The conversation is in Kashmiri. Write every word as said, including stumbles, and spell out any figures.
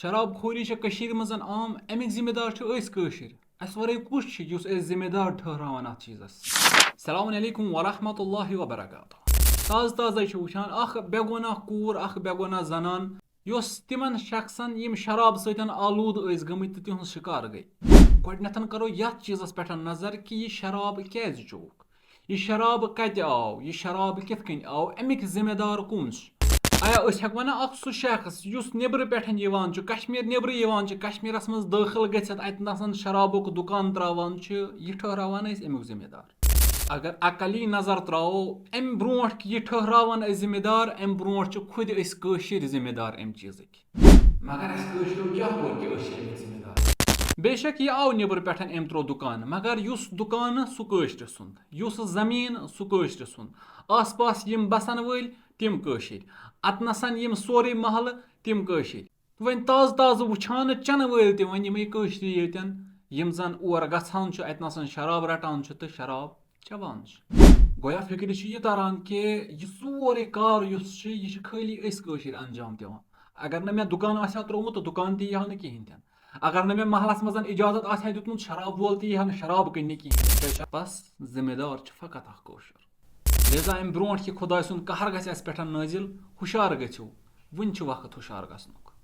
شراب خوری چھےٚ کٔشیٖرِ منٛز عام، اَمِکۍ ذمہٕ دار چھِ أسۍ کٲشِرۍ۔ اَسہِ ورٲے کُس چھُ یُس اَسہِ ذمہٕ دار ٹھٔہراوان اَتھ چیٖزَس؟ السلام علیکم ورحمۃ اللہ وبرکاتہ۔ تازٕ تازَے چھِ وٕچھان اَکھ بے گۄناہ کوٗر، اَکھ بے گۄناہ زنان، یۄس تِمَن شخصَن یِم شراب سۭتۍ آلوٗد ٲسۍ گٔمٕتۍ تہٕ تِہُنٛد شِکار گٔے۔ گۄڈٕنٮ۪تھ کَرو یَتھ چیٖزَس پٮ۪ٹھ نظر کہِ یہِ شراب کیٛازِ چوٚوُکھ؟ یہِ شراب کتہِ آو؟ یہِ شراب کِتھ کٔنۍ آو؟ اَمِکۍ ذمہٕ دار کُم چھِ؟ آیا أسۍ ہٮ۪کوا نا اکھ سُہ شخص یُس نیٚبرٕ پٮ۪ٹھ یِوان چھُ، کشمیر نیٚبرٕ یِوان چھُ، کشمیرس منٛز دٲخل گٔژھِتھ اتہِ نسن شرابُک دُکان تراوان چھُ، یہِ ٹھٔہراوان أسۍ اَمیُک ذمہٕ دار؟ اگر اکلی نظر تراوو، امہِ برونٹھ کہِ یہِ ٹھٔہراون أسۍ ذمہٕ دار، امہِ برونٹھ چھِ خود أسۍ کٲشِرۍ ذمہٕ دار امہِ چیٖزٕکۍ۔ مگر اَسہِ کٲشریو کیٛاہ کوٚر کہِ أسۍ چھِ اَمِکۍ ذمہٕ دار؟ بے شک یہِ آو نیٚبرٕ پٮ۪ٹھ، أمۍ ترٛوو دُکان، مگر یُس دُکان سُہ کٲشرِ سُنٛد، یُس زٔمیٖن سُہ کٲشرِ سُنٛد، آس پاس یِم بسن وٲلۍ تِم کٲشِرۍ، اتنَسن یِم سورُے محلہٕ تِم کٲشِرۍ۔ وۄنۍ تازٕ تازٕ وٕچھان چنہٕ وٲلۍ تہِ وۄنۍ یِمے کٲشرِ ییٚتٮ۪ن، یِم زن اور گژھان چھُ، اتنَسن شراب رٹان چھُ تہٕ شراب چٮ۪وان چھِ۔ گویا فکرِ چھِ یہِ تران کہِ یہِ سورُے کار یُس چھُ، یہِ چھِ خٲلی أسۍ کٲشِرۍ انجام دِوان۔ اگر نہٕ مےٚ دُکان آسہِ ہا ترٛوومُت تہٕ دُکان تہِ یی ہا نہٕ کِہیٖنۍ تہِ نہٕ۔ اگر نہٕ مےٚ محلس منٛز اجازت آسہِ ہا دیُتمُت، شراب وول تہِ یی ہا نہٕ شراب کٕننہِ کِہیٖنۍ تہِ نہٕ۔ بس ذمہٕ دار چھُ فقط اکھ کٲشُر۔ لہذا امہِ برونٹھ کہِ خۄداے سُنٛد قہر گژھِ اسہِ پٮ۪ٹھ نٲزِل، ہُشار گٔژھِو، وُنہِ چھُ وقت ہُشار گژھنُک۔